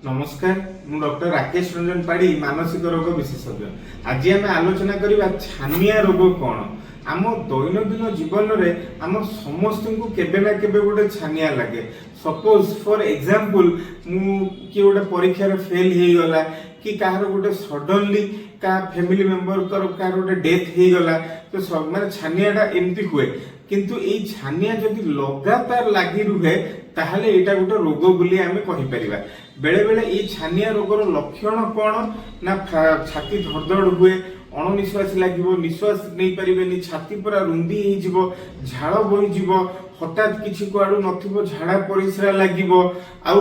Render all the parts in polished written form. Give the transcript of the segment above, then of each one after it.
ନମସ୍କାର, ମୁଁ ଡକ୍ଟର ରାକେଶ ରଞ୍ଜନ ପାଢ଼ୀ, ମାନସିକ ରୋଗ ବିଶେଷଜ୍ଞ। ଆଜି ଆମେ ଆଲୋଚନା କରିବା ଛାନିଆ ରୋଗ କ'ଣ। ଆମ ଦୈନନ୍ଦିନ ଜୀବନରେ ଆମ ସମସ୍ତଙ୍କୁ କେବେ ନା କେବେ ଗୋଟେ ଛାନିଆ ଲାଗେ। ସପୋଜ, ଫର ଏକ୍ଜାମ୍ପଲ, ମୁଁ କିଏ ଗୋଟେ ପରୀକ୍ଷାରେ ଫେଲ୍ ହେଇଗଲା କି କାହାର ଗୋଟେ ସଡନଲି କାହା ଫ୍ୟାମିଲି ମେମ୍ବରଙ୍କର କାହାର ଗୋଟେ ଡେଥ୍ ହେଇଗଲା, ତ ମାନେ ଛାନିଆଟା ଏମିତି ହୁଏ। କିନ୍ତୁ ଏଇ ଛାନିଆ ଯଦି ଲଗାତାର ଲାଗି ରୁହେ, ତାହେଲେ ଏଇଟା ଗୋଟେ ରୋଗ ବୋଲି ଆମେ କହିପାରିବା। ବେଳେ ବେଳେ ଏଇ ଛାନିଆ ରୋଗର ଲକ୍ଷଣ କ'ଣ ନା ଛାତି ଧଡ଼ଧଡ଼ ହୁଏ, ଅଣନିଶ୍ୱାସୀ ଲାଗିବ, ନିଶ୍ୱାସ ନେଇପାରିବେନି, ଛାତି ପୁରା ରୁନ୍ଧି ହେଇଯିବ, ଝାଳ ବୋହିଯିବ, ହଠାତ୍ କିଛି କୁଆଡୁ ନଥିବ ଝାଡା ପରିସ୍ରା ଲାଗିବ, ଆଉ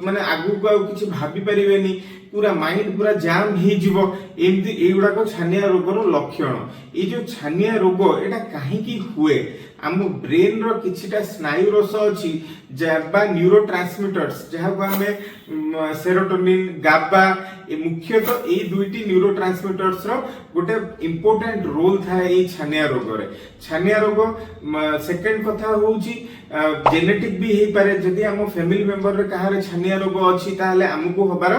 ମାନେ ଆଗକୁ ଆଉ କିଛି ଭାବି ପାରିବେନି, ପୁରା ମାଇଣ୍ଡ ପୁରା ଜାମ୍ ହେଇଯିବ। ଏମିତି ଏଇଗୁଡାକ ଛାନିଆ ରୋଗର ଲକ୍ଷଣ। ଏଇ ଯୋଉ ଛାନିଆ ରୋଗ, ଏଇଟା କାହିଁକି ହୁଏ? ଆମ ବ୍ରେନର କିଛିଟା ସ୍ନାୟୁ ରସ ଅଛି ବା ନ୍ୟୁରୋ ଟ୍ରାନ୍ସମିଟର୍ସ, ଯାହାକୁ ଆମେ ସେରୋଟୋନିନ୍, ଗାବା, ଏ ମୁଖ୍ୟତଃ ଏଇ ଦୁଇଟି ନ୍ୟୁରୋ ଟ୍ରାନ୍ସମିଟର୍ସ ର ଗୋଟେ ଇମ୍ପୋର୍ଟାଣ୍ଟ ରୋଲ ଥାଏ ଏଇ ଛାନିଆ ରୋଗରେ। ଛାନିଆ ରୋଗ ସେକେଣ୍ଡ କଥା ହଉଛି ଜେନେଟିକ ବି ହେଇପାରେ। ଯଦି ଆମ ଫ୍ୟାମିଲି ମେମ୍ବରରେ କାହାର ଛାନିଆ ରୋଗ ଅଛି, ତାହେଲେ ଆମକୁ ହବାର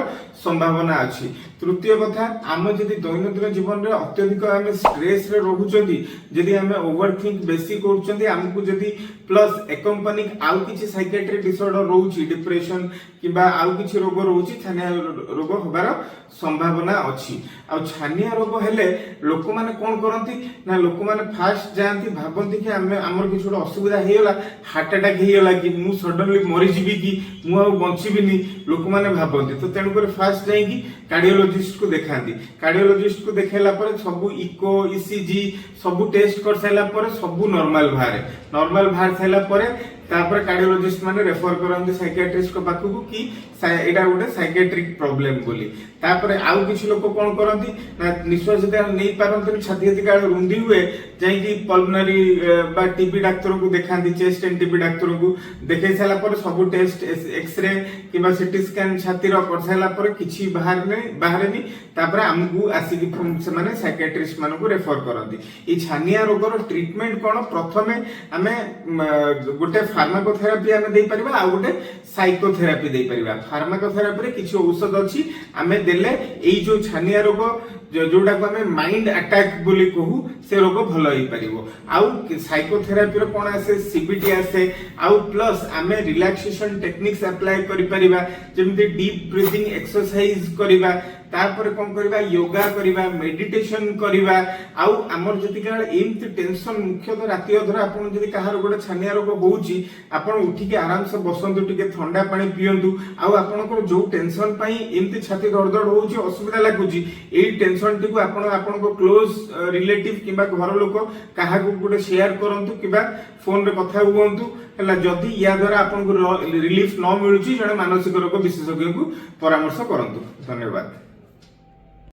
ସମ୍ଭାବନା ଅଛି। ତୃତୀୟ କଥା, ଆମ ଯଦି ଦୈନନ୍ଦିନ ଜୀବନରେ ଅତ୍ୟଧିକ ଆମେ ଷ୍ଟ୍ରେସରେ ରହୁଛନ୍ତି, ଯଦି ଆମେ ଓଭର ଥିଙ୍କ ବେଶୀ କରୁଛନ୍ତି, ଆମକୁ ଯଦି ପ୍ଲସ୍ ଏକମ୍ପାନିଂ ଆଉ କିଛି ସାଇକେଟ୍ରିକ ଡିସଅର୍ଡର ରହୁଛି, ଡିପ୍ରେସନ କିମ୍ବା ଆଉ କିଛି ରୋଗ ରହୁଛି, ଛାନିଆ ରୋଗ ହବାର ସମ୍ଭାବନା ଅଛି। ଆଉ ଛାନିଆ ରୋଗ ହେଲେ ଲୋକମାନେ କଣ କରନ୍ତି ନା, ଲୋକମାନେ ଫାଷ୍ଟ ଯାଆନ୍ତି, ଭାବନ୍ତି କି ଆମେ ଆମର କିଛି ଗୋଟେ ଅସୁବିଧା ହେଇଗଲା, ହାର୍ଟ ଆଟାକ୍ ହେଇଗଲା କି ମୁଁ ସଡନଲି ମରିଯିବି କି ମୁଁ ଆଉ ବଞ୍ଚିବିନି, ଲୋକମାନେ ଭାବନ୍ତି। ତ ତେଣୁକରି ଫାଷ୍ଟ ଯାଇକି କାର୍ଡିଓଲୋଜିଷ୍ଟକୁ ଦେଖାନ୍ତି। କାର୍ଡିଓଲୋଜିଷ୍ଟକୁ ଦେଖାଇଲା ପରେ ସବୁ ଇକୋ, ଇସିଜି ସବୁ ଟେଷ୍ଟ କରିସାରିଲା ପରେ ସବୁ ନର୍ମାଲ ବାହାରେ। ନର୍ମାଲ ବାହାରି ସାରିଲା ପରେ ତାପରେ କାର୍ଡିଓଲୋଜିଷ୍ଟ ମାନେ ରେଫର କରନ୍ତି ସାଇକିଆଟ୍ରିଷ୍ଟଙ୍କ ପାଖକୁ କି ଏଇଟା ଗୋଟେ ସାଇକିଆଟ୍ରିକ ପ୍ରୋବ୍ଲେମ ବୋଲି। ତାପରେ ଆଉ କିଛି ଲୋକ କଣ କରନ୍ତି ନା, ନିଶ୍ୱାସ ଯେତେବେଳେ ନେଇ ପାରନ୍ତିନି, ଛାତି ଛାତି କାଳେ ରୁନ୍ଧି ହୁଏ, ଯାଇକି ପଲମନାରୀ ବା ଟିବି ଡାକ୍ତରଙ୍କୁ ଦେଖାନ୍ତି। ଚେଷ୍ଟ ଆଣ୍ଡ ଟିବି ଡାକ୍ତରଙ୍କୁ ଦେଖେଇ ସାରିଲା ପରେ ସବୁ ଟେଷ୍ଟ, ଏକ୍ସରେ କିମ୍ବା ସିଟି ସ୍କାନ ଛାତିର କରିସାରିଲା ପରେ କିଛି ବାହାରେନି। ତାପରେ ଆମକୁ ଆସିକି ପୁଣି ସେମାନେ ସାଇକିଆଟ୍ରିଷ୍ଟ ମାନଙ୍କୁ ରେଫର କରନ୍ତି। ଏଇ ଛାନିଆ ରୋଗର ଟ୍ରିଟମେଣ୍ଟ କଣ? ପ୍ରଥମେ ଆମେ ଗୋଟେ ଫାର୍ମାକୋଥେରାପି ଆମେ ଦେଇପାରିବା, ଆଉ ଗୋଟେ ସାଇକୋଥେରାପି ଦେଇପାରିବା। ଫାର୍ମାକୋଥେରାପିରେ କିଛି ଔଷଧ ଅଛି, ଆମେ ଦେଲେ ଏଇ ଯୋଉ ଛାନିଆ ରୋଗ, ଯୋଉଟାକୁ ଆମେ ମାଇଣ୍ଡ ଆଟାକ୍ ବୋଲି କହୁ, ସେ ରୋଗ ଭଲ ହେଇପାରିବ। ଆଉ ସାଇକୋଥେରାପିର କଣ ଆସେ? ସିବିଟି ଆସେ, ଆଉ ପ୍ଲସ୍ ଆମେ ରିଲାକ୍ସେସନ ଟେକ୍ନିକ୍ସ ଆପ୍ଲାଏ କରିପାରିବା, ଯେମିତି ଡିପ୍ ବ୍ରିଦିଂ ଏକ୍ସରସାଇଜ କରିବା, ତାପରେ କଣ କରିବା, ୟୋଗା କରିବା, ମେଡିଟେସନ କରିବା। ଆଉ ଆମର ଯେତିକି ଏମିତି ଟେନସନ, ମୁଖ୍ୟତଃ ରାତି ଅଧରେ ଆପଣ ଯଦି କାହାର ଗୋଟେ ଛାନିଆ ରୋଗ ହଉଛି, ଆପଣ ଉଠିକି ଆରାମସେ ବସନ୍ତୁ, ଟିକେ ଥଣ୍ଡା ପାଣି ପିଅନ୍ତୁ। ଆଉ ଆପଣଙ୍କର ଯୋଉ ଟେନସନ ପାଇଁ ଏମିତି ଛାତି ଧଡ଼ଧଡ଼ ହଉଛି, ଅସୁବିଧା ଲାଗୁଛି, ଏଇ ଟେନସନଟିକୁ ଆପଣ ଆପଣଙ୍କ କ୍ଲୋଜ ରିଲେଟିଭ କିମ୍ବା ଘର ଲୋକ କାହାକୁ ଗୋଟେ ସେୟାର କରନ୍ତୁ କିମ୍ବା ଫୋନରେ କଥା ହୁଅନ୍ତୁ। ହେଲା, ଯଦି ୟା ଦ୍ୱାରା ଆପଣଙ୍କୁ ରିଲିଫ ନ ମିଳୁଛି, ଜଣେ ମାନସିକ ରୋଗ ବିଶେଷଜ୍ଞଙ୍କୁ ପରାମର୍ଶ କରନ୍ତୁ। ଧନ୍ୟବାଦ।